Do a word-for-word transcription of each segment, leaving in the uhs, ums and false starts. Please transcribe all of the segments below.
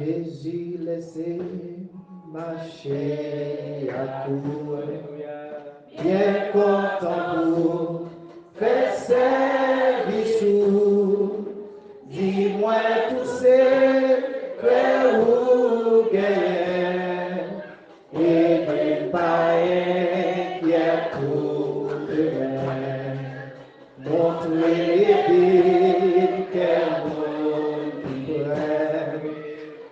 Jezi lese mache ak ou. Byen kontan pou fè sèvis ou. Di mwen tout sekrè ou genyen. Ede m pa enkyèt pou demen. Montre m ede m kè moun ki prè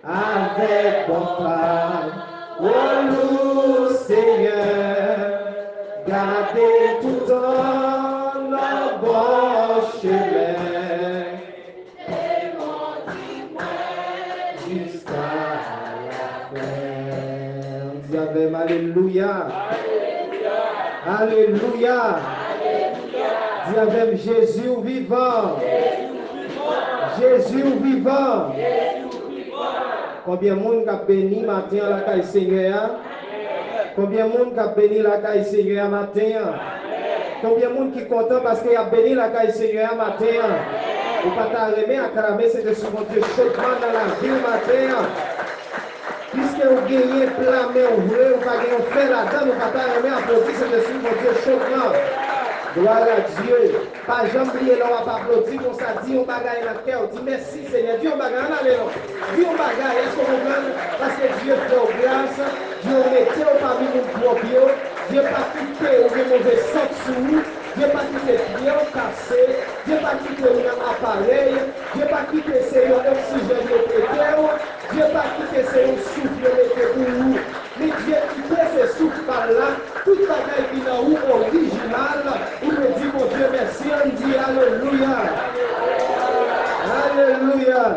avèk bon pawòl ou, Senyè. Gade toutan nan bon chemen. Di avè m, alelouya. Alelouya. Di avè m, Jezi ou vivan. Jezi ou vivan. Konbyen moun k ap beni maten an lakay Senyè a? Konbyen moun k ap beni lakay Senyè a maten an? Konbyen moun ki kontan paske y ap beni lakay Senyè a maten an? Ou pa ta renmen aklame Sentespri Bondye chodman nan lavi w maten an? Piske ou genyen pla men w vre, ou pa gen yon fè ladan l, ou pa ta renmen aplodi Sentespri Bondye chodman? Glwa a Dye. Pa janm bliye lè w ap aplodi konsa, di yon bagay nan kè w. Di, mèsi, Senyè. Di yon bagay, ann ale non. Di yon bagay, èske w konprann? Paske Dye fè w gras, Dye mete w pami moun pwòp yo, Dye pa kite ou gen move sant sou ou, Dye pa kite pye w kase, Dye pa kite ou nan aparèy, Dye pa kite se yon oksijèn yo prete w, Dye pa kite se yon souf yo mete pou ou. Men Dye kite se souf pa l la, tout bagay ki nan ou orijinal, ou dwe di Bondye mèsi, ann di alelouya. Alelouya.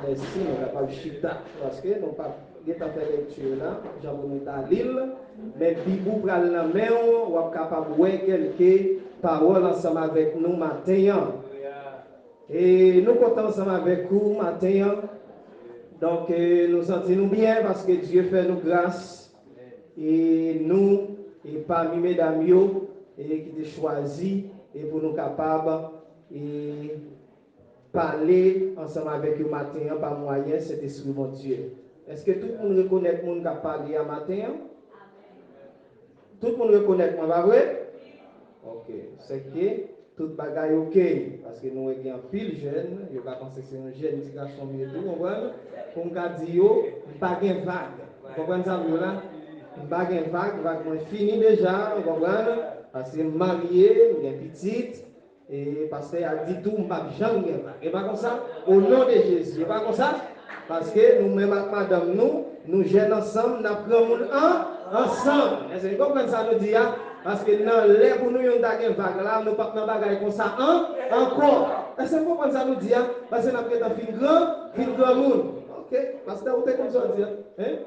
Mèsi, nou kapab chita, paske nou p ap gentan fè lekti la, jan pou nou ta li l, men Bib ou pral nan men w, w ap kapab wè kèlke pawòl ansanm avèk nou maten an. E nou kontan ansanm avèk ou maten an. Donk, e, nou santi nou byen paske Dye fè nou gras. E nou, e pami medam yo, e ki te chwazi, e pou nou kapab, e pale ansanm avèk yo maten an pa mwayen Sentespri Bondye. Èske tout moun rekonèt moun k ap pale a maten an? Tout moun rekonèt mwen, pa vre? Ok. Sèke tout bagay ok, paske nou wè gen anpil jèn, yo ka panse se yon jèn ti gason m ye tou, konprann? Pou m ka di yo, m pa gen vag. Konprann sa m di w la? M pa gen vag, vag mwen fini deja, ou konprann? Paske m marye, m gen pitit, e pastè a di tou, m p ap janm gen vag. E pa konsa? O non de Jezi, e pa konsa? Paske nou menm ak madanm nou, nou jèn ansanm, n ap granmoun an, ansanm. Èske n konprann sa nou di a? Paske nan lè pou nou youn ta gen vag la, nou p ap nan bagay konsa an, ankò. Èske n konprann sa nou di a? Paske n ap gentan fin gran, fin granmoun. Ok, pastè, ou te konn sa w di a? Hein?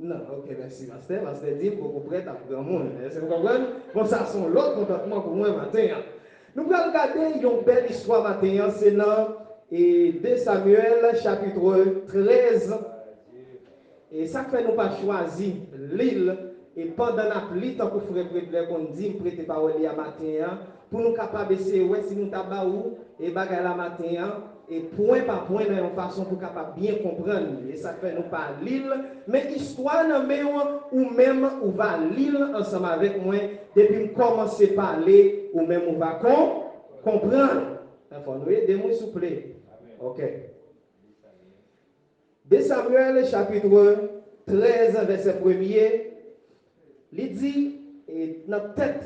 Non, ok, mèsi, pastè. Pastè di m poko prèt ap granmoun. Èske n konprann? Bon, sa se yon lòt kontantman pou mwen maten an. Nou pral gade yon bèl istwa maten an, se nan, e, de Samyèl, chapit trèz. E sa k fè nou pa chwazi li l, e pandan n ap li, tankou frè Predlè konn di, m prete pawòl li a maten an, pou nou kapab eseye wè si nou ta ba ou, e, bagay la maten an, e pwen pa pwen nan yon fason pou kapab byen konprann li. E sa k fè nou pa li l, men istwa nan men w, ou menm, ou va li l ansanm avèk mwen. Depi m kòmanse pale, ou menm, ou va kon, konprann. Fò nou ede mwen, souple. Ok. De Samyèl, chapit trèz, vèsè premye, li di, e, nan tèt,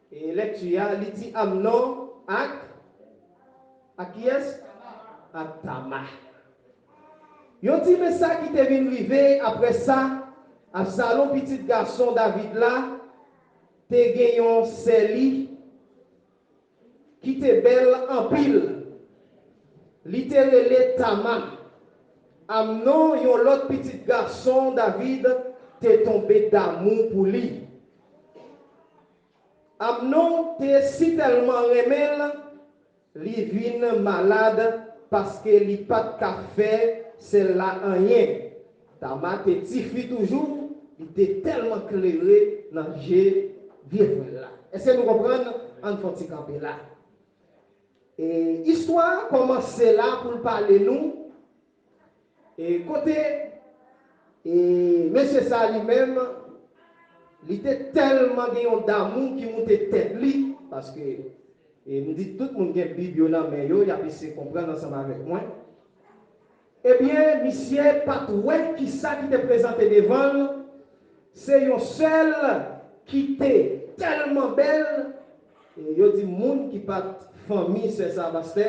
e, lèkti a, li di Amnòn ak, ak kiyès? Ak Tama. Yo di, men sa ki te vin rive apre sa, Absalon, pitit gason David la, te gen yon sè li, ki te bèl anpil. Li te rele Tama. Amnòn, yon lòt pitit gason David, te tonbe damou pou li. Amnòn te sitèlman renmen l, li vin malad paske li pa t ka fè sè l la anyen. Tama te tifi toujou, li te tèlman klere nan je vye frè l la. Èske nou konprann? Ann fè yon ti kanpe la. E istwa a kòmanse la pou l pale nou E kote e mesye sa li menm, li te tèlman gen yon damou ki moute tèt li, paske, e m di tout moun gen Bib yo nan men yo, y ap eseye konprann ansanm avèk mwen. Ebyen, misye pa t wè kisa ki te prezante devan l, se yon sèl ki te tèlman bèl, e yo di moun ki pa t fanmi sè sa, pastè,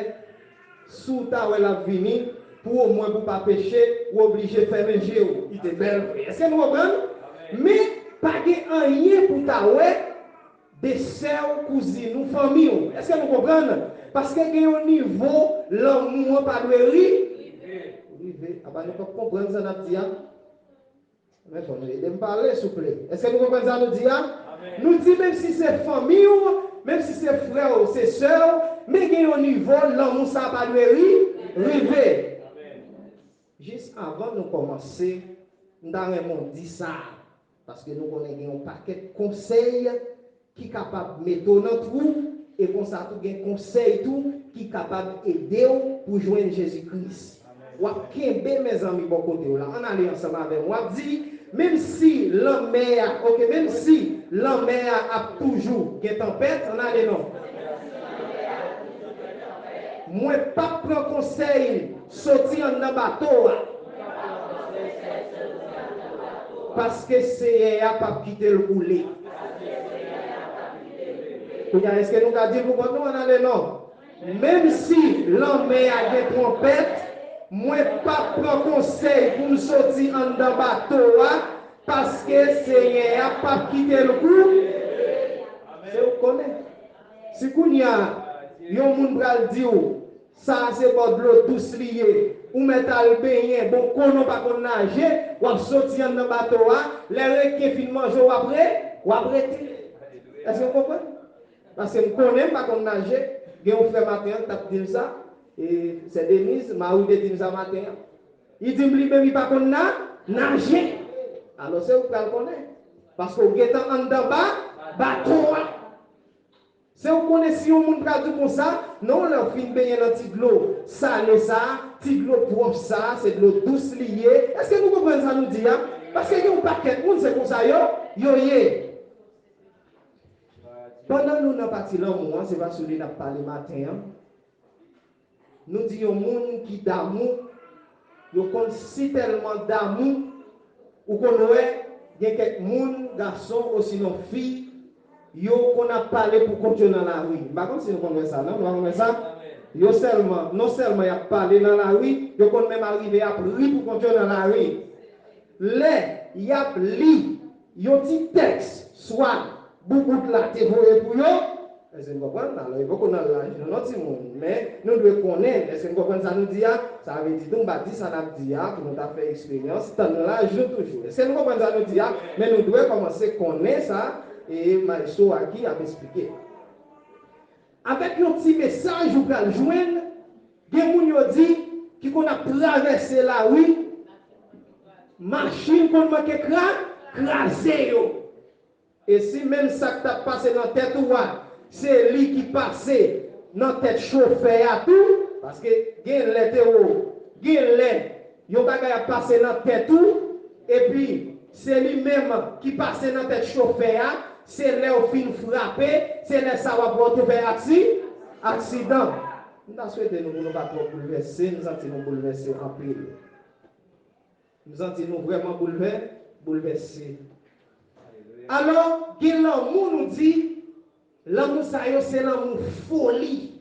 si w ta wè l ap vini, pou omwen pou w pa peche, ou oblije fèmen je w. Li te bèl vre. Èske nou konprann? Men, pa gen anyen pou w ta wè de sè w, kouzin ou, fanmi w. Èske nou konprann? Paske gen yon nivo lanmou an pa dwe ri-, rive. Apa nou p ap konprann sa n ap di a? Men fò nou ede m pale, souple. Èske nou konprann sa nou di a? Nou di menm si se fanmi w, menm si se frè w, se sè w, men gen yon nivo lanmou sa pa dwe ri-, rive. Jis avan nou kòmanse, m ta renmen w di sa, paske nou konnen gen yon pakèt konsèy ki kapab mete w nan twou, e konsa tou gen konsèy tou ki kapab ede w pou jwenn Jezi Kris. W ap kenbe, mezanmi, bò kote w la. Ann ale ansanm avè m. W ap di, menm si lanmè a, oke, menm si lanmè a ap toujou gen tanpèt, ann ale non. Mwen p ap pran konsèy soti anndan bato a. Paske Seyè a p ap kite l koule. Kounye a, èske nou ka di l pou kont nou? Ann ale non. Menm si lanmè a gen twonpèt, mwen p ap pran konsèy pou m soti anndan bato a, paske Seyè a p ap kite l kou-, se ou k konnen. Si kounye a, yon moun pral di w, sa a se bò dlo dous li ye, ou mèt al benyen, bon, konnen w pa konn naje, w ap soti anndan bato a, lè reken fin manje w, w ap re-, w ap rete. Èske w konprann? Paske m konnen m pa konn naje, gen yon frè maten an k t ap di m sa, e sè Deniz, mari w te di m sa maten an. Li di m li menm li pa konn na-, naje. Alò se ou k pral konnen. Paske w gentan anndan ba-, bato a. Se ou konnen si yon moun pral di w konsa, non, lè w fin benyen nan ti dlo sale sa, ti dlo pwòp sa, se dlo dous li ye. Èske nou konprann sa nou di a? Paske gen yon pakèt moun, se konsa yo, yo ye. Pandan nou nan pati lanmou an, se pa sou li n ap pale maten an. Nou di yon moun ki damou, yo konn si tèlman damou, ou konn wè, gen kèk moun, gason osinon fi, yo konn ap pale pou kont yo nan lari. M pa konn si nou konn wè sa, non? Nou pa konn wè sa? Yo sèlman, non sèlman y ap pale nan lari, yo konn menm al rive ap ri pou kont yo nan lari. Lè y ap li yon ti tèks, swa boubout la te voye pou yo, èske n konprann? Alò, e poko nan laj nou non, timoun, men nou dwe konnen. Èske n konprann sa nou di a? Sa vle di tou, m pa di sa n ap di a pou nou ta fè eksperyans, tann laj nou toujou. Èske nou konprann sa nou di a? Men nou dwe kòmanse konnen sa, e maestro a ki ap esplike. Avèk yon ti mesaj ou pral jwenn, gen moun yo di ki konn ap travèse lari, machin konn manke kra-, kraze yo. E si menm sa k t ap pase nan tèt ou a, se li ki pase nan tèt chofè a tou, paske gen lè te wo, gen lè yon bagay ap pase nan tèt ou, epi se li menm ki pase nan tèt chofè a, se lè w fin frape, se lè sa w ap wè w te fè aksi-, aksidan. M ta swete nou pou nou pa twò boulvèse, m santi nou boulvèse anpil. M santi nou vrèman boulvè-, boulvèse. Alò, gen lanmou nou di, lanmou sa yo se lanmou foli.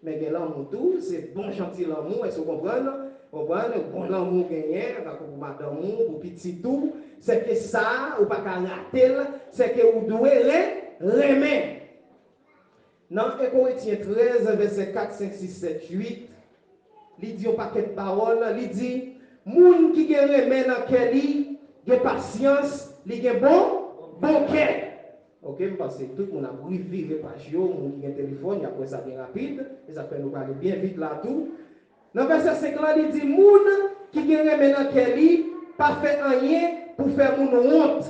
Men gen lanmou tou, se bon jan ti lanmou, èske w konprann? Konprann? Bon lanmou genyen, tankou pou madanm ou, pou pitit ou, sèke sa, ou pa ka rate l, sèke ou dwe ren-, renmen. Nan en Korentyen trèz, vèsè kat, senk, sis, sèt, uit, li di yon pakèt pawòl, li di, moun ki gen renmen nan kè li, gen pasyans, li gen bon, bon kè. Oke, m panse tout moun ap revire paj yo, moun ki gen telefòn, y ap wè sa byen rapid, e sa fè nou prale byen vit la tou. Nan vèsè senk lan, li di, moun ki gen renmen nan kè li pa fè anyen pou fè moun wont,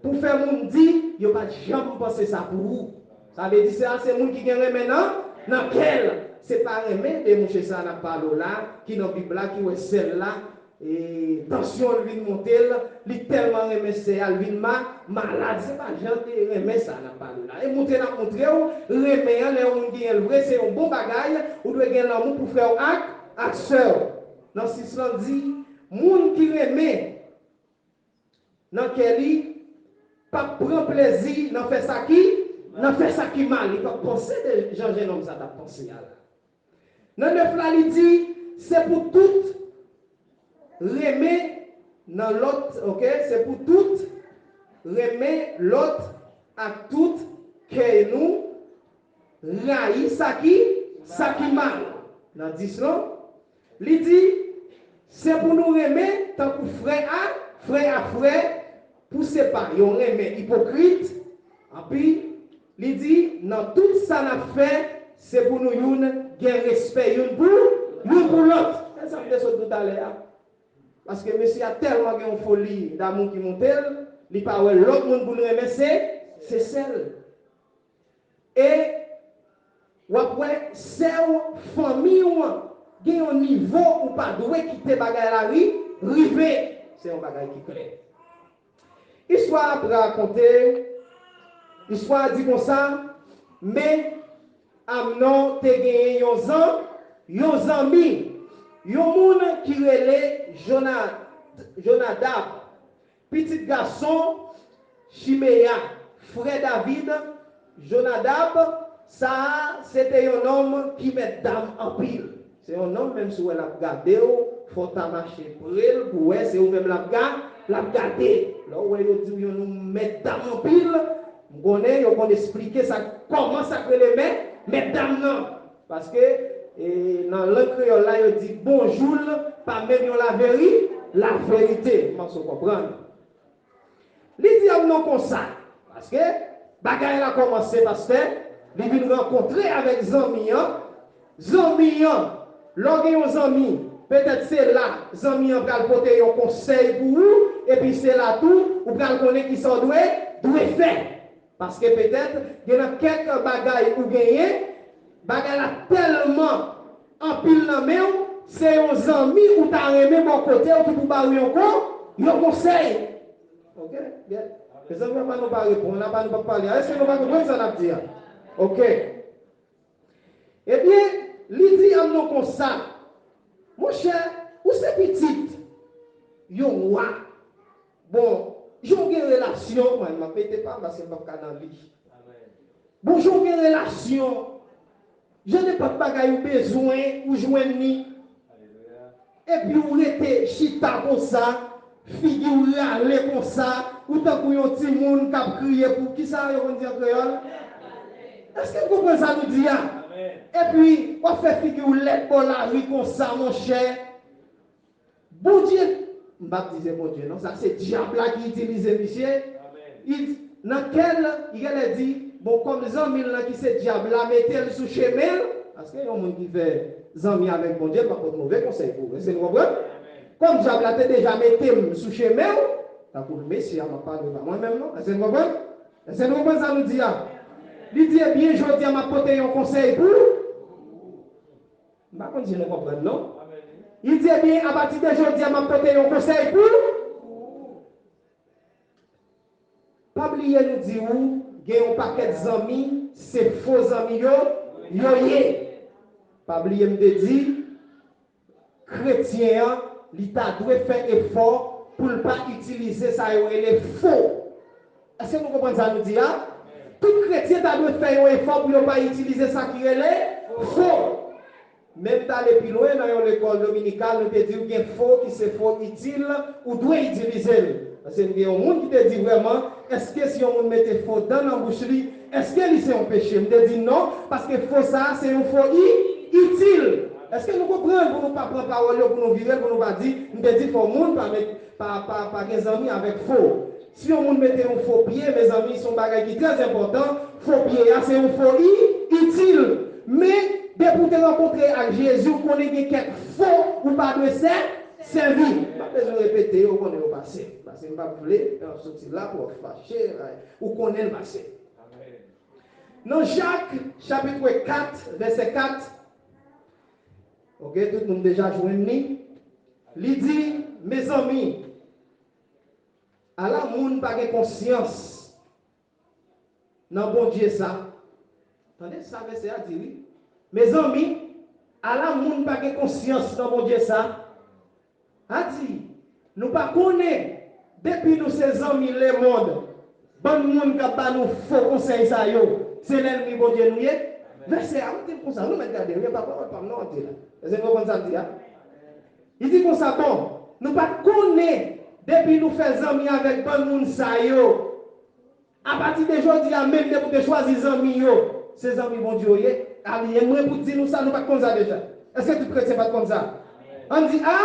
pou fè moun di, yo pa t janm panse sa pou ou. Sa vle di, se a, se moun ki gen renmen nan, nan kè l. Se pa renmen de mouche sa n ap pale w la, ki nan Bib la, ki wè syèl la, e, tansyon l vin monte l, li tèlman renmen sè a, l vin ma, malad. Se pa jan de renmen sa n ap pale la. E montre n ap montre w, renmen an, lè yon moun genyen l vre, se yon bon bagay, ou dwe gen lanmou pou frè w ak, ak sè w. Nan sis lan di, moun ki renmen nan kè li, p ap pran plezi nan fè sa ki, nan fè sa ki mal. Li p ap panse de jan jennonm sa t ap panse a la. Nan nèf la, li di, se pou tout renmen nan lòt, oke, se pou tout renmen lòt ak tout kè nou, rayi sa ki, sa ki mal. Nan dis lan, li di, se pou nou renmen tankou frè a, frè a frè, pou se pa yon renmen ipokrit, anpi, li di, nan tout sa n ap fè, se pou nou youn gen respè youn pou, youn pou lòt. Se sa m te sot di w talè a. Paske mesye a tèlman gen yon foli damou ki monte l, li pa wè lòt moun pou l renmen, se, se sè l. E w ap wè sè w, fanmi w, gen yon nivo ou pa dwe kite bagay la ri, rive. Se yon bagay ki klè. Istwa a ap rakonte, istwa a di konsa, men Amnon te genyen yon zan, yon zanmi, yon moun ki rele Jona-, Jonadab, pitit gason Chimeya, frè David. Jonadab, sa a, se te yon nonm ki mèt dam anpil. Se yon nonm, menm si w wè l ap gade w, fò w ta mache pre l pou w wè se ou menm l ap ga-, l ap gade. Lè w wè yo di w yon nonm mèt dam anpil, m konnen yo konn esplike sa, kòman sa k rele mèt, mèt dam nan. Paske, e, nan lang kreyòl la, yo di bonjou l pa menm yon laveri-, laverite. M panse w konprann. Li di Amnon konsa, paske bagay la kòmanse, pastè, li vin rankontre avèk zanmi an. Zanmi an, lè w gen yon zanmi, petèt se la zanmi an pral pote yon konsèy pou ou, epi se la tou ou pral konnen kisa w dwe, dwe fè. Paske petèt, gen nan kèk bagay ou genyen, bagay la tèlman anpil nan men w, se yon zanmi ou ta renmen bò kote w ki pou ba w yon kon-, yon konsèy. Oke? Byen. Mezanmi, apa nou pa reponn, apa nou pa pale? Èske nou pa konprann sa n ap di a? Oke. Ebyen, li di Amnon konsa, monchè, ou se pitit yon wa. Bon, jan w gen relasyon, mwen, m ap mete pa m paske m p ap ka nan li. Bon, jan w gen relasyon, jan nenpòt bagay ou bezwen, ou jwenn li. Epi ou rete chita konsa, figi w rale konsa, ou tankou yon timoun k ap kriye pou, kisa yo konn di an kreyòl? Èske n konprann sa nou di a? Epi w ap fè figi w lèd bò lari konsa, monchè. Bondye, m p ap di se Bondye non, sa se dyab la ki itilize misye. Nan kè l, li genlè di, bon, kòm zanmi l lan ki se dyab la mete l sou chemen l, paske yon moun ki fè zanmi avèk Bondye, l p ap pot move konsèy pou ou. Èske nou konprann? Kòm dyab la te deja mete m sou chemen w, tankou mesye a m ap pale, pa mwen menm non. Èske nou konprann? Èske nou konprann sa nou di a? Li di, ebyen, jodi a m ap pote yon konsèy pou ou. M pa konn si nou konprann non. Li di, ebyen, apati de jodi a m ap pote yon konsèy pou ou. Pa bliye nou di w, gen yon pakèt zanmi, se fo zanmi yo, yo ye. Pa bliye m te di, kretyen an, li ta dwe fè efò pou l pa itilize sa yo rele fo. Èske nou konprann sa nou di a? Tout kretyen ta dwe fè yon efò pou yo pa itilize sa ki rele fo. Men m t ale pi lwen nan yon lekòl dominikal, nou te di w gen fo ki se fo itil, ou dwe itilize l. Paske m gen yon moun ki te di vrèman, èske si yon moun mete fo dan nan bouch li, èske li se yon peche? M te di non, paske fo sa a se yon fo i-, itil. Èske nou konprann pou nou pa pran pawòl yo, pou nou vire l, pou nou pa di, m te di fò moun pa met, pa, pa, pa gen zanmi avèk fo. Si yon moun mete yon fo pye, mezanmi, se yon bagay ki trè enpòtan. Fo pye a, se yon fo i-, itil. Men, depi w te rankontre ak Jezi, ou konnen gen kèk fo ou pa dwe sè-, sèvi. M pa bezwen repete yo, ou konnen yo pase. Paske m p ap vle, m ap soti la pou w fache, ou konnen l pase. Nan Jak, chapit kat, vèsè kat, oke, tout moun deja jwenn li. Li di, mezanmi, ala moun pa gen konsyans nan Bondye sa. Tande sa vèsè a di, wi. Mezanmi, ala moun pa gen konsyans nan Bondye sa. A di, nou pa konnen, depi nou se zanmi lemonn, bann moun k ap ba nou fo konsèy sa yo, se lènmi Bondye nou ye? Vèsè a, ou di l konsa, nou mèt gade, wi, e pa pawòl pa m non, an di la. Èske n konprann sa m di a? Li di konsa, bon, nou pa t konnen, depi nou fè zanmi avèk bann moun sa yo, apati de jodi a menm, depi w te chwazi zanmi yo, se zanmi Bondye w ye. Alye mwen pou di nou sa, nou pa t konn sa deja? Èske tout kretyen pa t konn sa? Ann di a?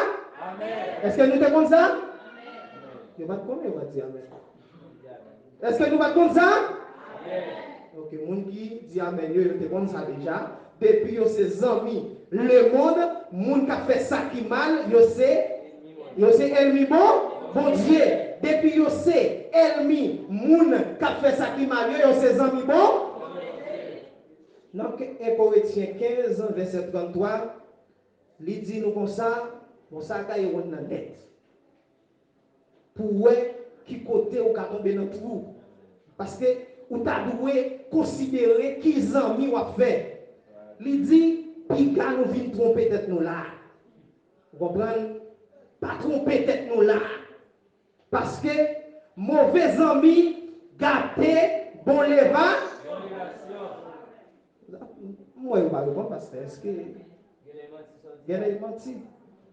Èske nou te konn sa? Yo pa t konnen, yo pa t di amèn. Èske nou pa t konn sa? Ok, moun ki di amèn yo, yo te konn sa deja. Depi yo se zanmi lemonn, moun k ap fè sa ki mal, yo se, yo se ènmi bon, Bondye. Depi yo se ènmi moun k ap fè sa ki mal yo, yo se zanmi bon. Nan en Korentyen kenz, vèsè tranntwa, li di nou konsa, bon, sa gaye wonn nan nèt. Pou w wè ki kote ou ka tonbe nan twou. Paske ou ta dwe konsidere ki zanmi w ap fè. Li di, piga nou vin twonpe tèt nou la. Ou konprann? Pa twonpe tèt nou la. Paske move zanmi gate bon leva. M wè yo pa reponn, pastè. Èske gen lè manti?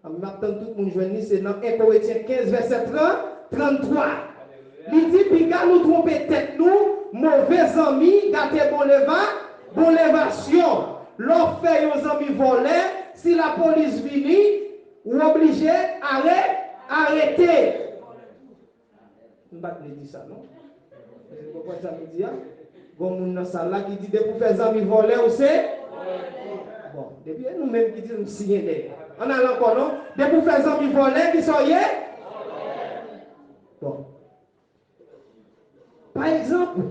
M ap tann tout moun jwenn li, se nan en Korentyen kenz, vèsè trant, tranntwa. Li di, piga nou twonpe tèt nou, move zanmi gate bon leva, bon levasyon. Lè w fè yon zanmi vòlè, si lapolis vini, ou oblije are, arete. M pa t vle di sa, non. Ou konprann sa m di a? Gon moun nan sal la ki di, depi w fè zanmi vòlè, ou se. Bon, depi e nou menm ki di nou siyen dèyè. Ann al ankò, non. Depi w fè zanmi vòlè, ki sa w ye? Bon. Pa egzanp,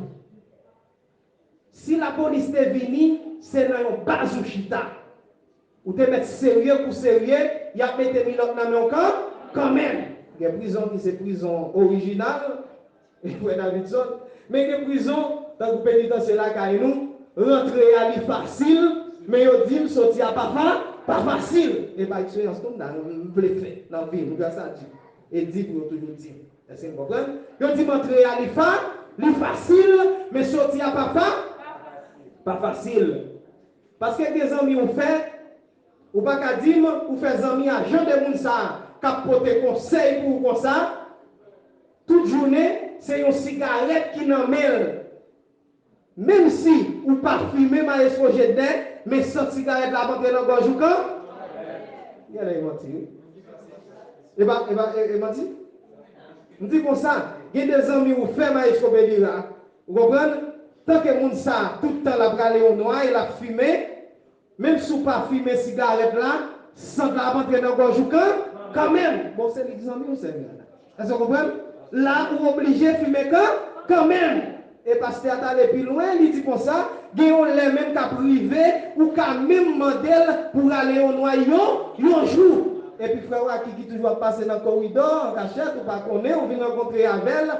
si lapolis te vini, se nan yon baz ou chita. Ou te mèt serye kou serye, y ap mete milòt nan men w kan, kanmenm. Gen prizon ki se prizon orijinal, frè Davidson, men gen prizon, tankou penitansye lakay nou, rantre a li fasil, men yo di m soti a pa fa, pa fasil. E pa eksperyans tou m nan, m vle fè nan vi m, gras a Dye. E di pou yo toujou di m. Èske n konprann? Yo di m antre a li fa, li fasil, men soti a pa fa, pa fasil. Paske gen zanmi ou fè, ou pa ka di m ou fè zanmi a jan de moun sa a k ap pote konsèy pou ou konsa, tout jounen, se yon sigarèt ki nan men l. Menm si ou pa fimen, mayestwo Jednè, men sant sigarèt la ap antre nan gòj ou kan. Gen lè e manti, wi. E pa, e pa, e, e manti? M di konsa, gen de zanmi ou fè, mayestwo Belira. Ou konprann? Tanke moun sa a, tout tan l ap rale yon nwa e l ap fimen, menm si w pa fimen sigarèt la, sant la ap antre nan gòj ou kan, kanmenm. Bon, se li ki zanmi w, sè m nan. Èske w konprann? La, ou oblije fimen kan, kanmenm. E pastè a t ale pi lwen, li di konsa, gen yon lè menm k ap rive, ou ka menm mande l pou rale yon nwa yon, yon jou. Epi frè w Aki ki toujou ap pase nan koridò, an kachèt, ou pa konnen, ou vin rankontre avè l,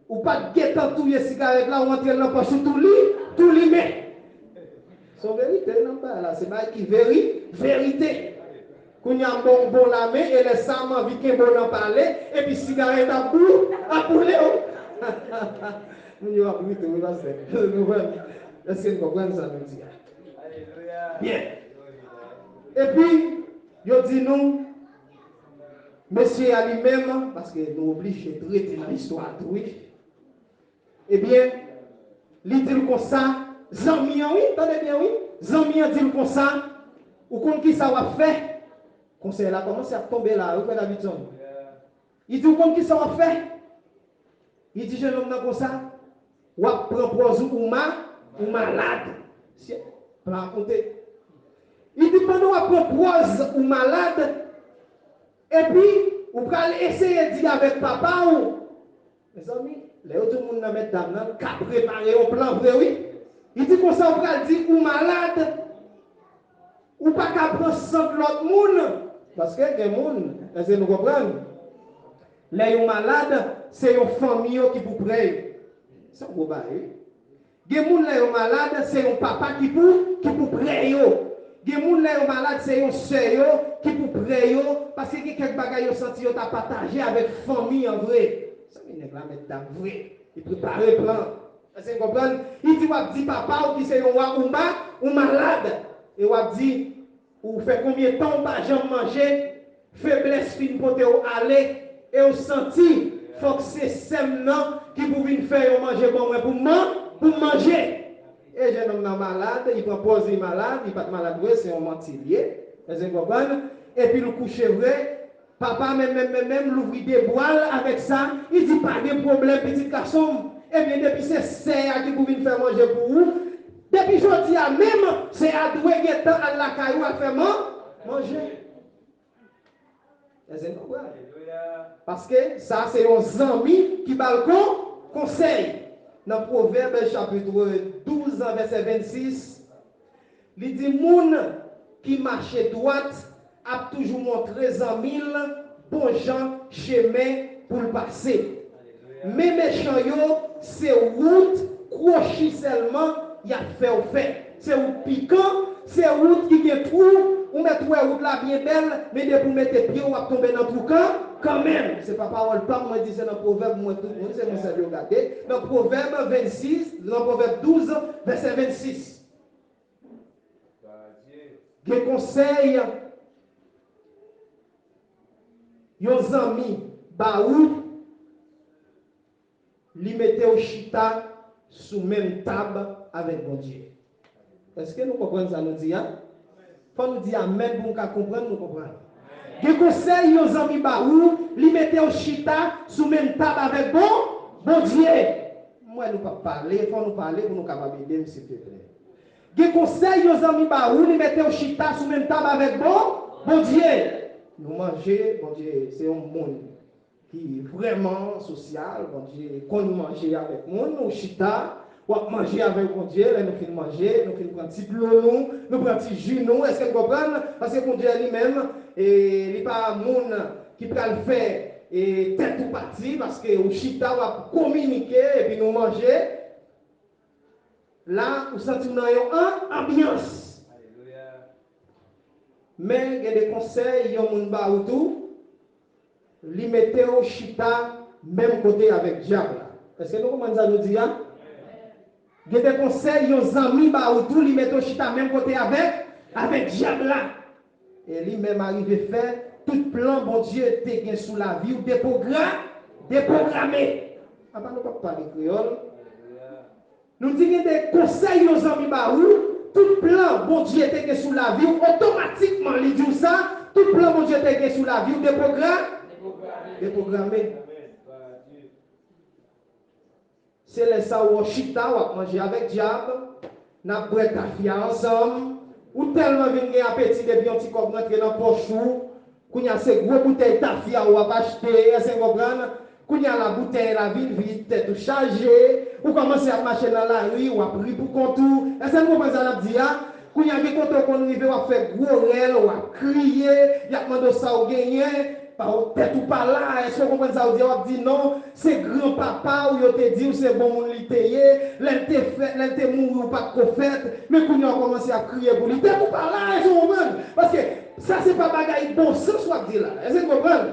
ou pa t gentan touye sigarèt la, ou antre l nan pòch ou tou li, tou limen. Se yon verite, wi, nan bagay la. Se bagay ki veri, verite. Kounye a m ba w bon lamen, e lè sa a m anvi kenbe w nan pale, epi sigarèt ap bou, ap boule w. Moun yo ap ri tou, wi, pastè. Nou konprann? Èske n konprann sa nou di a? Byen. Epi, yo di nou, mesye a li menm, paske nou oblije rete nan istwa a tou, wi. Ebyen, li di l konsa, zanmi an wi, tande byen wi, zanmi an di l konsa, ou konn kisa w ap fè? Konsèy la kòmanse ap tonbe la, wi, frè Davidson. Li di, ou konn kisa w ap fè? Li di jennonm nan konsa, w ap pran pòz ou, ou ma, ou malad. Sye, pa rakonte. Li di, pandan w ap pran pòz ou malad, epi ou pral eseye di avèk papa w, Mezanmi, lè yo di w moun nan mèt dam nan, l ka prepare yon plan vre wi. Li di konsa, ou pral di ou malad, ou pa ka pran sant lòt moun, Paske gen moun, èske nou konprann? Lè yo malad, se yon fanmi yo ki pou prè yo. Se yon gwo bagay, wi. Gen moun lè yo malad, se yon papa ki pou, ki pou prè yo. Gen moun lè yo malad, se yon sè yo ki pou prè yo, paske gen kèk bagay yo santi yo ta pataje avèk fanmi an vre. Sanble nèg la mèt dam vre. Li prepare plan. Èske w konprann? Li di w ap di papa w ki se yon wa ou ma, ou malad. E w ap di, ou fè konbyen tan ou pa janm manje, feblès fin pote w ale, e w santi fòk se sè m nan ki pou vin fè yon manje ban mwen pou m man, pou m manje. E jennonm nan malad, li pran pòz li malad, li pa t malad vre, se yon manti l ye. Èske w konprann? Epi l kouche vre, papa menm, menm, menm, menm, louvri de bra l avèk sa, li di pa gen pwoblèm, pitit gason m. Ebyen, depi se sè a ki pou vin fè manje pou ou, depi jodi a menm, sè a dwe gentan al lakay ou al fè man, manje. Èske nou konprann? Paske sa se yon zanmi ki ba l kon, konsèy. Nan Pwovèb chapit douz an vèsè vennsis, li di, moun ki mache dwat ap toujou montre zanmi l bon jan chemen pou l pase. Men mechan yo, se wout kwochi sèlman y ap fè w fè. Se wout pikan, se wout ki gen twou, ou mèt wè wout la byen bèl, men depi w mete pye w, w ap tonbe nan twou kan, kanmenm. Se pa pawòl pa m, mwen di se nan Pwovèb, mwen tout moun, se mwen sèl yo gade. Nan Pwovèb vennsis, nan Pwovèb douz, vèsè vennsis. Gen konsèy yon zanmi ba ou, li mete w chita sou menm tab avèk Bondye. Èske nou konprann sa nou di a? Fò nou di amèn pou nou ka konprann, nou konprann. Gen konsèy yon zanmi ba ou, li mete w chita sou menm tab avèk bon, Bondye. M wè nou p ap pale, fò nou pale pou nou kapab ede m, silvouplè. Gen konsèy yon zanmi ba ou, li mete w chita sou menm tab avèk bon, Bondye. Nou manje, Bondye se yon moun ki vrèman sosyal, Bondye konn manje avèk moun, ou chita, w ap manje avèk Bondye, lè nou fin manje, nou fin pran ti dlo nou, nou pran ti ji nou, èske n konprann? Paske Bondye li menm, e, li pa moun ki pral fè, e, tèt ou pati, paske ou chita, w ap kominike, epi nou manje. La, ou santi w nan yon an, anbyans. Men gen de konsèy yon moun ba ou tou, li mete w chita menm kote avèk dyab la. Èske nou konprann sa nou di a? Gen de konsèy yon zanmi ba ou tou, li mete w chita menm kote avèk, avèk dyab la. E li menm arive fè tout plan Bondye te gen sou lavi w depogra-, depwograme. Apa nou p ap pale kreyòl? Nou di gen de konsèy yon zanmi ba ou, tout plan Bondye te gen sou lavi w, otomatikman li di w sa, tout plan Bondye te gen sou lavi w depwogra-, depwograme. Se lè sa w chita, w ap manje avèk dyab, n ap bwè tafya ansanm, ou tèlman vin gen apeti depi yon ti kòb rantre nan pòch ou, kounye a se gwo boutèy tafya w ap achte, èske n konprann? Kounye a la boutèy la vin vid, tèt ou chaje, ou kòmanse ap mache nan lari, w ap ri pou kont ou, èske n konprann sa n ap di a? Kounye a gen kote w konn rive, w ap fè gwo rèl, w ap kriye, y ap mande w sa w genyen, pa w, tèt ou pa la, èske w konprann sa w di a? W ap di non, se granpapa w yo te di w se bon moun li te ye, lè l te fèt, lè l te mouri w pa t ko fèt, men kounye a w kòmanse ap kriye pou li, tèt ou pa la, èske w konprann? Paske sa se pa bagay bon sans w ap di la, èske n konprann?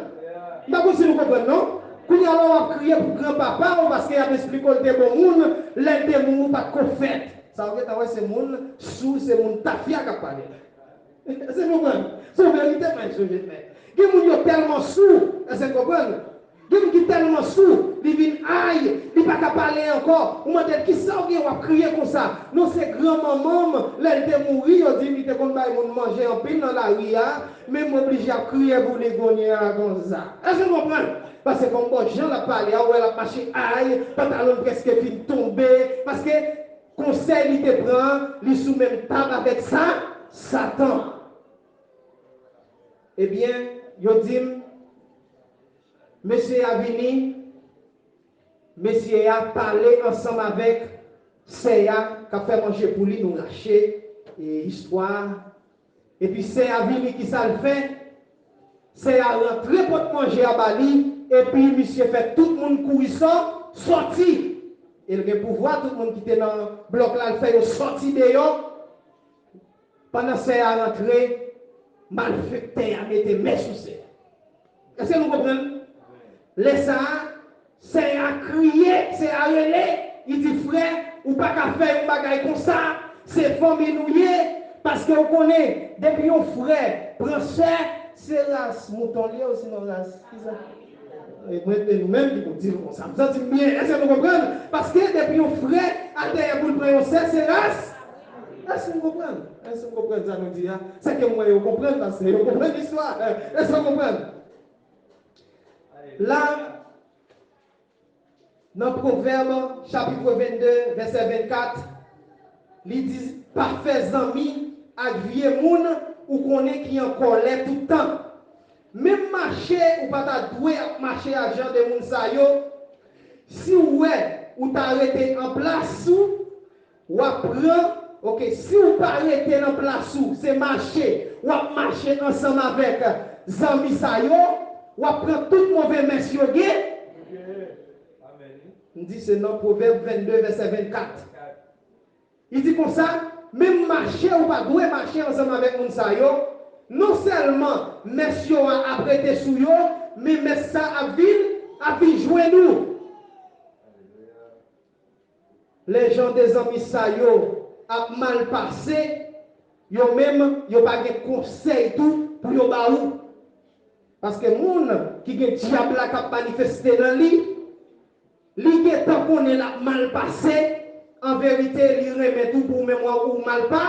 M pa konn si nou konprann non. Kounye a la w ap kriye pou granpapa w paske y ap esplike w l te bon moun, lè l te mouri w pa t ko fèt. Sa w gentan wè se moun sou, se moun tafya k ap pale. Èske n konprann? Se yon verite mwen sonje fè. Gen moun yo tèlman sou, èske n konprann? Gen moun ki tèlman sou, li vin ay, li pa ka pale ankò. Ou mande l kisa w gen w ap kriye konsa? Non se granmanman m, lè l te mouri, yo di m li te konn bay moun manje anpil nan lari a, men m oblije ap kriye pou li kounye a konsa. Èske n konprann? Paske kòm bon jan l ap pale a, ou wè l ap mache ay, pantalon l prèske fin tonbe, paske konsèy li te pran an, li sou menm tab avèk sa, Satan. Ebyen, yo di m, mesye a vini, mesye a pale ansanm avèk sè a k ap fè manje pou li, nou rache, e, istwa a. Epi sè a vini, kisa l fè? Sè a rantre pot manje a ba li, epi misye fè tout moun kouri sò, sòti. E l gen pouvwa, tout moun ki te nan blòk la, l fè yo sòti deyò. Pandan sè a rantre, malfektè a mete men sou sè a. Èske nou konprann? Lè sa a, sè a kriye, sè a rele, li di, "Frè, ou pa ka fè yon bagay konsa, se fanmi nou ye, paske w konnen, depi yon frè pran sè, se ras mouton li ye, osinon ras, kisa?" E mwen, se nou menm ki pou di l konsa. M santi m byen. Èske nou konprann? Paske depi yon frè al dèyè pou l pran yon sè, se ras. Èske nou konprann? Èske nou konprann sa nou di a? Se ke m wè yo konprann, paske yo konprann istwa. Èske w konprann? La, nan Pwovèb, chapit vennde, vèsè vennkat, li di, "Pa fè zanmi ak vye moun ou konnen ki an kòlè tout tan." Menm mache, ou pa ta dwe ap mache ak jan de moun sa yo. Si w wè ou ta rete an plas ou, w ap pran, oke, si w pa rete nan plas ou, se mache, w ap mache ansanm avèk zanmi sa yo, w ap pran tout move mès yo gen. M di se nan Pwovèb vennde, vèsè vennkat. Li di konsa, menm mache ou pa dwe mache ansanm avèk moun sa yo. Non sèlman mès yo a ap rete sou yo, men mès sa ap vin, ap vin jwenn ou. Lè jan de zanmi sa yo ap mal pase, yo menm, yo pa gen konsèy tou pou yo ba ou. Paske moun ki gen dyab la k ap manifeste nan li, li gentan konnen l ap mal pase. An verite, li renmen tou pou ou menm ou mal pa,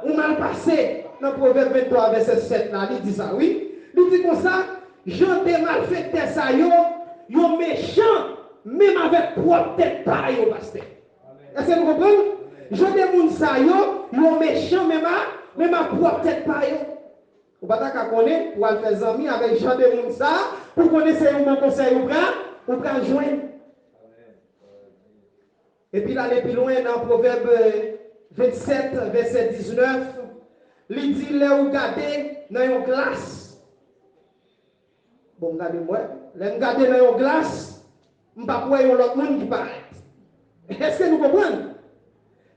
ou mal pase. Nan Pwovèb venntwa, vèsè sèt la, li di sa, wi. Li di konsa, jan de malfektè sa yo, yo mechan menm avèk pwòp tèt pa yo, pastè. Èske nou konprann? Jan de moun sa yo, yo mechan menm a, menm a pwòp tèt pa yo. Ou pa ta ka konnen pou w al fè zanmi avèk jan de moun sa, pou konnen se yon bon konsèy ou pral, ou pral jwenn. Epi l ale pi lwen nan Pwovèb, eh, vennsèt, vèsè diznèf, li di, lè ou gade nan yon glas, bon, m gade m wè, lè m gade nan yon glas, m p ap wè yon lòt moun ki parèt. Èske nou konprann?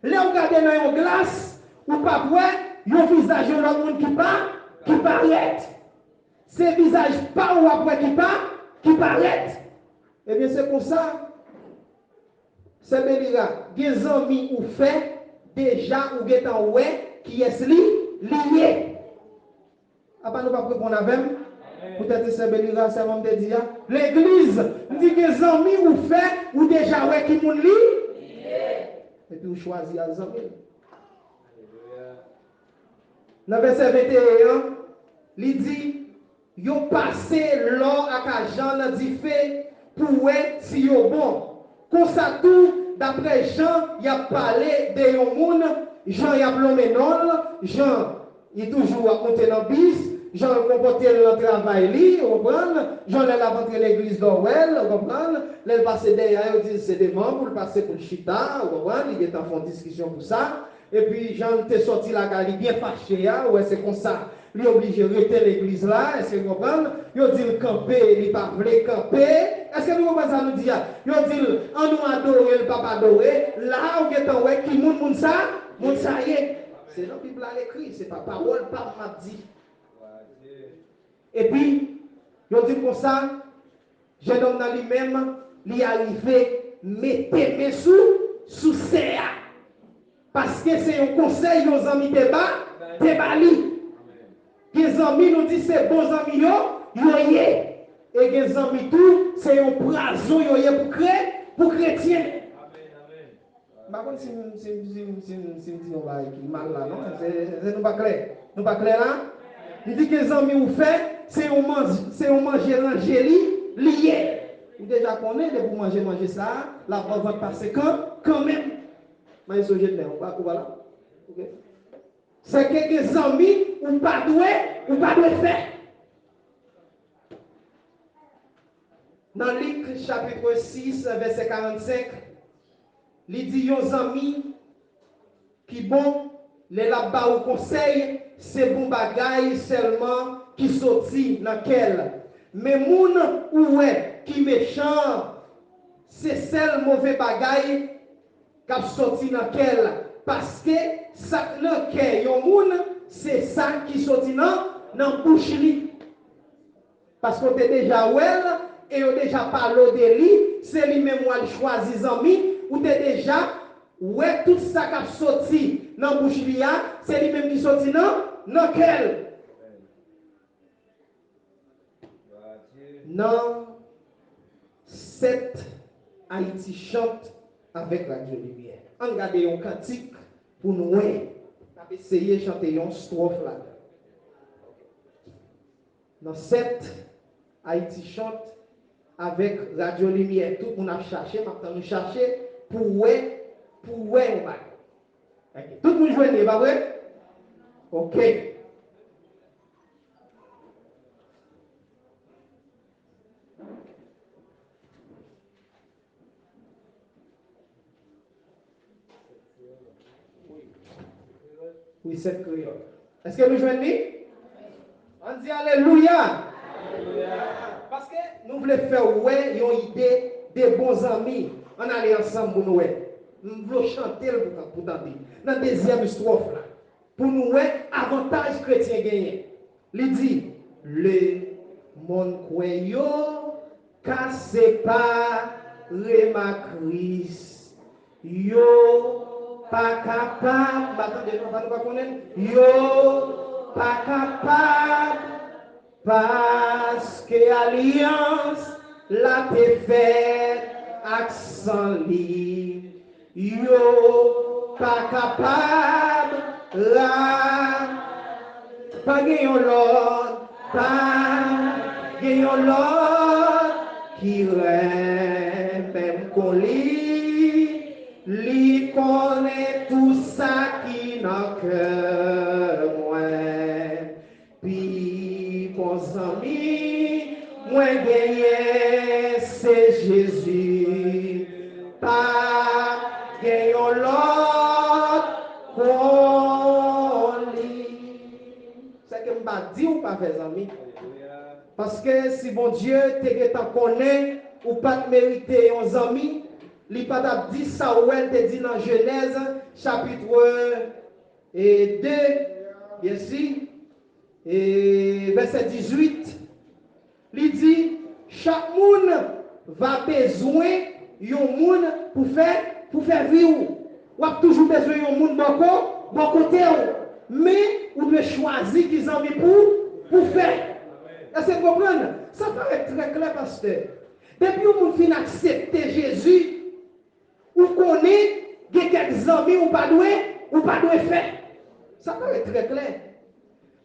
Lè w gade nan yon glas, ou p ap wè yon vizaj yon lòt moun ki pa, ki parèt. Se vizaj pa w w ap wè ki pa, ki parèt. Ebyen, se konsa, sè Belira, gen zanmi ou fè, deja ou gentan wè kiyès li, li ye. Apa nou p ap reponn avè m? Poutèt se sè Belira sèlman m te di a. Legliz, m di gen zanmi ou fè, ou deja wè ki moun li. Epi ou chwazi al zanmi l. Nan vèsè venteyen an, li di, yo pase lò ak ajan nan dife pou wè si yo bon. Konsa tou, daprè jan y ap pale de yon moun, jan y ap lonmen non l, jan li toujou ap monte nan bis, jan l konpòte l nan travay li, ou konprann? Jan lè l ap antre legliz lè w wè l, ou konprann? Lè l pase dèyè a, yo di l se devan pou l pase pou l chita, ou konprann? Li gentan fè yon diskisyon pou sa. Epi, jan l te sòti lakay li byen fache a, ou wè se konsa li oblije rete legliz la, èske nou konprann? Yo di l kanpe, li pa vle kanpe. Èske nou konprann sa nou di a? Yo di l, ann nou adore, l p ap adore. La a, ou gentan wè ki moun moun sa, moun sa ye. Se nan Bib la l ekri, se pa pawòl pa m m ap di. Epi, yo di l konsa, jennonm nan li menm, li arive mete men sou, sou sè a. Paske se yon konsèy yon zanmi te ba, te ba li. Gen zanmi nou di se bon zanmi yo, yo ye. E gen zanmi tou, se yon pwazon yo ye pou kre, pou kretyen. M pa konn si m, si m, si m, si m, si m di yon bagay ki mal la, non. Se, se nou pa klè. Nou pa klè la? M di gen zanmi ou fè, se yon manje, se yon manje ranje li, li ye. Ou deja konnen, depi w manje manje sa a, l ap ba w vant pase kan, kanmenm. Maestro Jedner, ou pa, ou pa la? Oke. Sèke gen zanmi ou pa dwe, ou pa dwe fè. Nan Lik, chapit sis, vèsè karannsenk, li di yon zanmi ki bon, lè l ap ba ou konsèy, se bon bagay sèlman ki soti nan kè l. Men moun ou wè ki mechan an, se sèl move bagay k ap soti nan kè l. Paske sa k nan kè yon moun, se sa ki soti nan, nan bouch li. Paske w te deja wè l e yo deja pale w de li, se li menm w al chwazi zanmi, ou te deja wè tout sa k ap soti nan bouch li a, se li menm ki soti nan, nan kè l. Nan sèt Ayiti chante avèk Radyo Limyè. Ann gade yon kantik pou nou wè. N ap eseye chante yon stwòf ladan. Nan sèt Ayiti chante avèk Radyo Limyè. Tout moun ap chache, m ap tann nou chache pou wè, pou wè yon bagay. Ok. Tout moun jwenn li, e pa vre? Ok. Wi, sèt kreyòl. Èske nou jwenn li? Ann di alelouya! Paske nou vle fè w wè yon ide de bon zanmi. Ann ale ansanm pou nou wè. M vle w chante l pou, pou tande. Nan dezyèm estwòf la. Pou nou wè avantaj kretyen genyen. Li di, lemonn kwè yo ka separe m ak Kris. Yo pa kapab, m pa tande non, pa nou pa konnen. Yo pa kapab, paske alyans la te fèt ak san li. Yo pa kapab ra, pa gen yon lòt, pa gen yon lòt ki renmen m kon li. Li konnen tou sa ki nan kè mwen. Pi bon zanmi mwen genyen se Jezi. Pa gen yon lòt kon li. Sèke m pa di w pa fè zanmi. Paske si Bondye te gentan konnen ou pa t merite yon zanmi, li pa t ap di sa w wè l te di nan Jenèz chapit e de, byensi, e vèsè dizuit, li di, chak moun va bezwen yon moun pou fè, pou fè vi w. W ap toujou bezwen yon moun bò ko, bò kote w. Men, ou dwe chwazi ki zanmi pou, pou fè. Èske w konprann? Sa parèt trè klè, pastè. Depi yon moun fin aksepte Jezi, ou konnen gen kèk zanmi ou pa dwe, ou pa dwe fè. Sa parèt trè klè.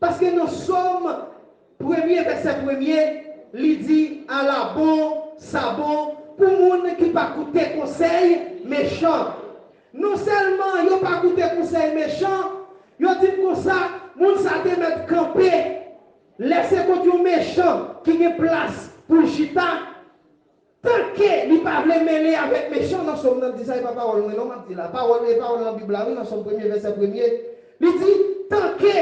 Paske nan Sòm premye, vèsè premye, li di, ala bon, sa bon pou moun ki pa koute konsèy mechan. Non sèlman yo pa koute konsèy mechan, yo di m konsa, moun sa te mèt kanpe. Lè se kont yon mechan ki gen plas pou l chita, tanke li pa vle mele avèk mechan, nan Sòm nan di sa, e pa pawòl mwen non m ap di la, pawòl, e pawòl nan Bib la wi, nan Sòm premye, vèsè premye, li di, tanke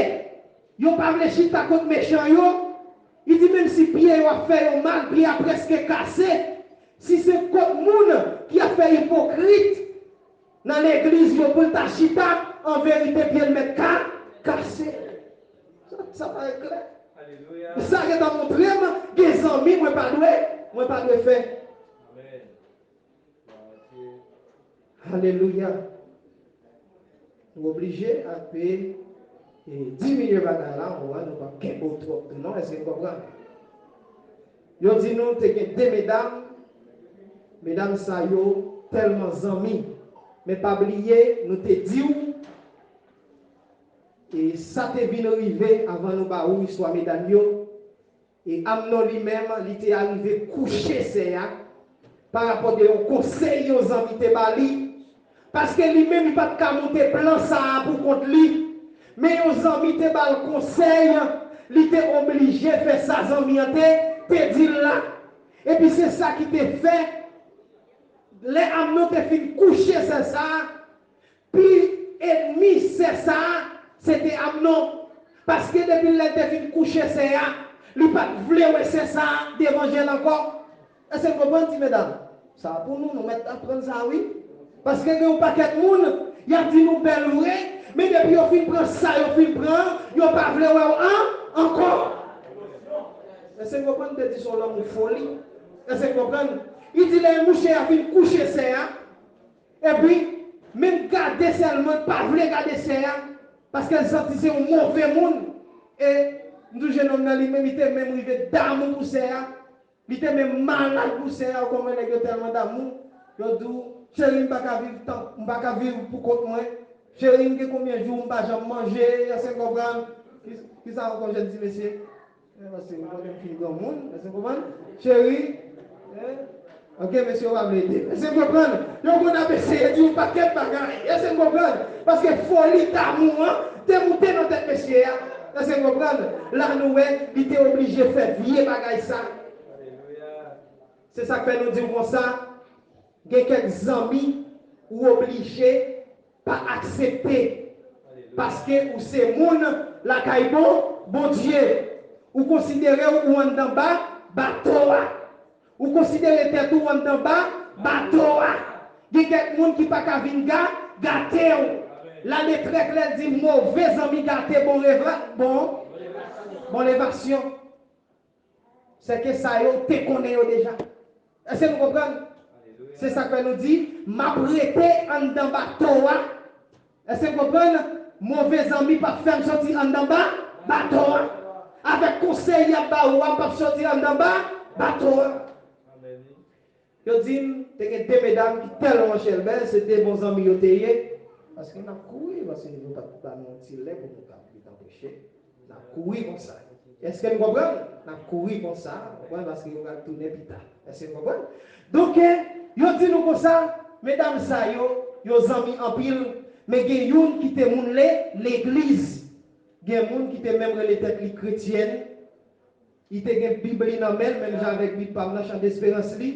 yo pa vle chita kot mechan yo, li di, menm si pye yo ap fè yo mal, pye a prèske kase, si se kot moun ki ap fè ipokrit, nan legliz yo pou l ta chita, an verite, pye l mèt ka kase. Sa, sa parèt klè. Alelouya. Sa gentan montre m gen zanmi mwen pa dwe, mwen pa dwe fè. Amèn. Alelouya. Nou oblije ape e, diminye bagay la, ou wè, nou p ap kenbe w twòp tou non, èske n konprann? Yo di nou te gen de medam, medam sa yo tèlman zanmi, men pa bliye, nou te di w, e sa te vin rive avan nou ba ou istwa medam yo, E Amnon li menm, li te arive kouche sè a, parapò de yon konsèy yon zanmi te ba li, paske li menm li pa t ka monte plan sa a pou kont li. Men yon zanmi te ba l konsèy, li te oblije fè sa zanmi an te, te di l la. Epi se sa ki te fè, lè Amnon te fin kouche sè sa a, pi ènmi sè sa a, se te Amnon. Paske depi lè l te fin kouche sè a, li pa t vle wè sè sa a devan je l ankò. Èske n konprann, ti medam? Sa pou nou, nou mèt aprann sa, wi. Paske gen yon pakèt moun, y ap di nou bèl vre, men depi yo fin pran sa yo fin pran, yo pa vle wè w an, ankò. Èske n konprann? M te di se yon lanmou foli. Èske n konprann? Li di lè mouche a fin kouche sè a, epi, menm gade sèlman, l pa vle gade sè a, paske l santi se yon move moun. E m di w, jennonm nan li menm, li te menm rive damou pou sè a. Li te menm malad pou sè a, ou konprann nèg yo tèlman damou. Yo di w, cheri, m pa ka viv tan, m pa ka viv pou kont mwen. Cheri, m gen konbyen jou m pa janm manje, èske n konprann? Ki, kisa ankò, jèn ti mesye? E, paske m konnen m fin granmoun, èske n konprann? Cheri, en? Ok, mesye yo pa vle ede. Èske n konprann? Yo konn ap eseye di yon pakèt bagay, èske n konprann? Paske foli damou an te moute nan tèt mesye a. Èske n konprann? La nou wè, li te oblije fè vye bagay sa. Se sa k fè nou di w konsa, gen kèk zanmi ou oblije pa aksepte, paske ou se moun lakay Bon, Bondye. Ou konsidere w ou anndan ba, bato a. Ou konsidere tèt ou anndan ba, bato a. Gen kèk moun ki pa ka vin ga, gate w. La de trè klè di move zanmi gate bon reva, bon, bon levasyon. Se ke sa yo te konnen yo deja. Èske nou konprann? Se sa k fè nou di, m ap rete anndan bato a. Èske n konprann? Move zanmi p ap fè m soti anndan ba, bato a. Avèk konsèy y ap ba ou a, m p ap soti anndan ba, bato a. Yo di m, te gen de medam ki tèlman chèlbè, se de bon zanmi yo te ye. Paske n ap kouri, paske yo pa t ba nou yon ti lè pou nou ka gentan preche. N ap kouri konsa. Èske n konprann? N ap kouri konsa, konprann, paske yo pral tounen pita. Èske n konprann? Donk, eh, yo di nou konsa, medam sa yo, yo zanmi anpil, men gen youn ki te moun le, legliz. Gen moun ki te menm rele tèt li kretyèn. Li te gen Bib li nan men l, menm jan avèk Bib pa m nan, Chan Desperans li.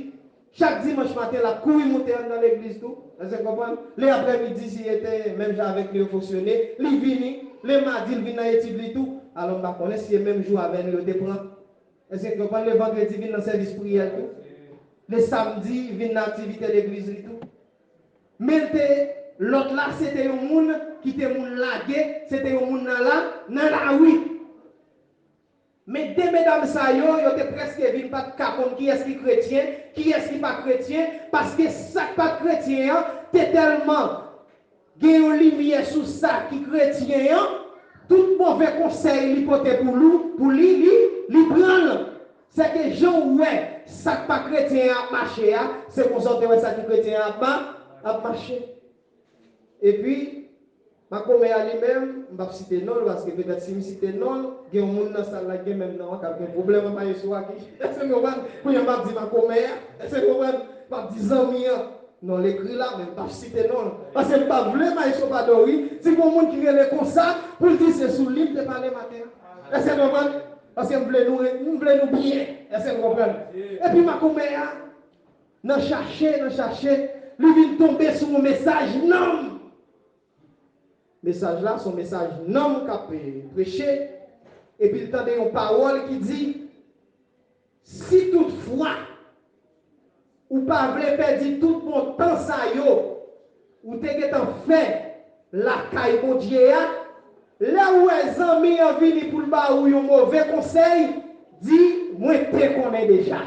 Chak dimanch maten, l ap kouri moute anndan legliz tou. Èske n konprann? Le aprèmidi, si e te menm jan avèk li yo fonksyone, li vini. Le madi, l vin nan etid li tou. Alò, m pa konnen si e menm jou avè nou yo te pran. Èske n konprann? Le vandredi, vin nan sèvis priyè l tou. Le samdi, vin nan aktivite legliz li tou. Men l te, lòt la, se te yon moun ki te moun lage, se te yon moun nan la, nan lari. Men de medam sa yo, yo te prèske vin pa t ka konn kiyès ki kretyen, kiyès ki pa kretyen, paske sa k pa t kretyen an te tèlman gen yon limyè sou sa ki kretyen an, tout move konsèy li pote pou lou, pou li, li, li pran l. Se ke jan w wè sa k pa kretyen an ap mache a, se konsa w te wè sa ki kretyen an ap ma-, ap mache. Epi, makomè a li menm, m p ap site non l, paske petèt si m site non l, gen yon moun nan sal la ki gen menm non an k ap gen pwoblèm ak maestro a ki, èske n konprann? Kounye a m ap di makomè a, èske n konprann? M ap di zanmi an. Non l ekri la, men m p ap site non l. Paske m pa vle maestro Padori, si gen yon moun ki rele konsa, pou l di se sou li m te pale maten an. Èske n konprann? Paske m vle nou re-, m vle nou byen. Èske n konprann? Epi makomè a, nan chache, nan chache, li vin tonbe sou yon mesaj nanm. Mesaj la, se yon mesaj nanm k ap, eh, preche. Epi l tande yon pawòl ki di, si toutfwa ou pa vle pèdi tout bon tan sa yo ou te gentan fè lakay Bondye a, lè w wè zanmi an vini pou l ba ou yon move konsèy, di, mwen te konnen deja.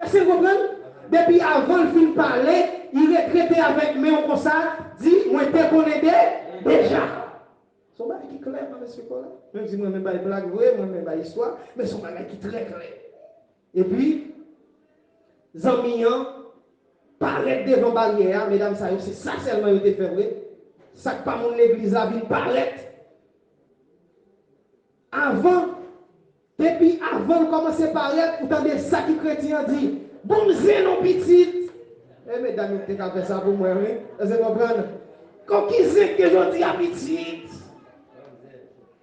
Èske n konprann? Depi avan l fin pale, li ret rete avèk men w konsa, di, mwen te konnen de, deja. Se yon bagay ki klè, pa mesye Kola. Menm si mwen renmen bay blag vre, mwen renmen bay istwa, men se yon bagay ki trè klè. Epi, zanmi an parèt devan baryè a, medam sa yo, se sa sèlman yo te fè vre. Sa k pa moun legliz la vin parèt. Avan, depi avan l kòmanse parèt, ou tande sa ki kretyen an di, bon m zen non pitit. E medam yo te ka fè sa pou mwen, wi. Èske n konprann? Kòki zen ke jodi a pitit?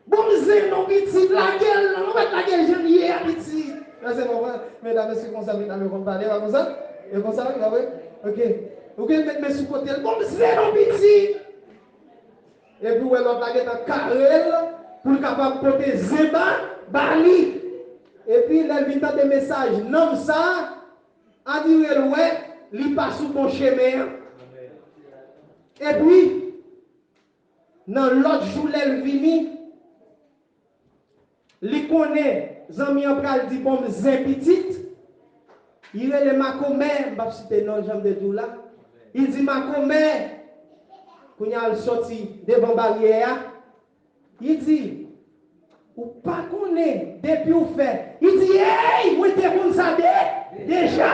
Bon m zen non pitit, lage l non, nou mèt lage l jan l ye a pitit. Èske n konprann? Medam, èske konsa medam yo konn pale, pa konsa? E konsa, pa vre? Ok. Ou gen met men sou kote l, bon m zen non pitit. Epi w wè lòt la gentan kare l, pou l kapab pote zen ba, ba li. Epi lè l vin tande mesaj nonm sa a, andiren l wè li pa sou bon chemen an. Epi, nan lòt jou lè l vini, li konnen zanmi an pral di bon m zen pitit. Li rele makomè, m p ap site non l jan m te di w la. Li di makomè, kounye a l sòti devan baryè a. Li di, ou pa konnen depi w fè. Li di, hey, mwen te konn sa de, deja.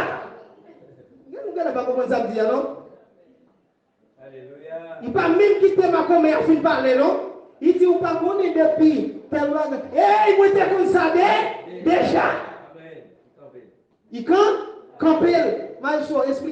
Gen moun ki pa konprann sa m di a non. Li pa menm kite makomè a fin pale non. Li di, ou pa konnen depi tèl bagay. Hey, mwen te konn sa de, deja. Li kan, kanpe l. Maestro, esplike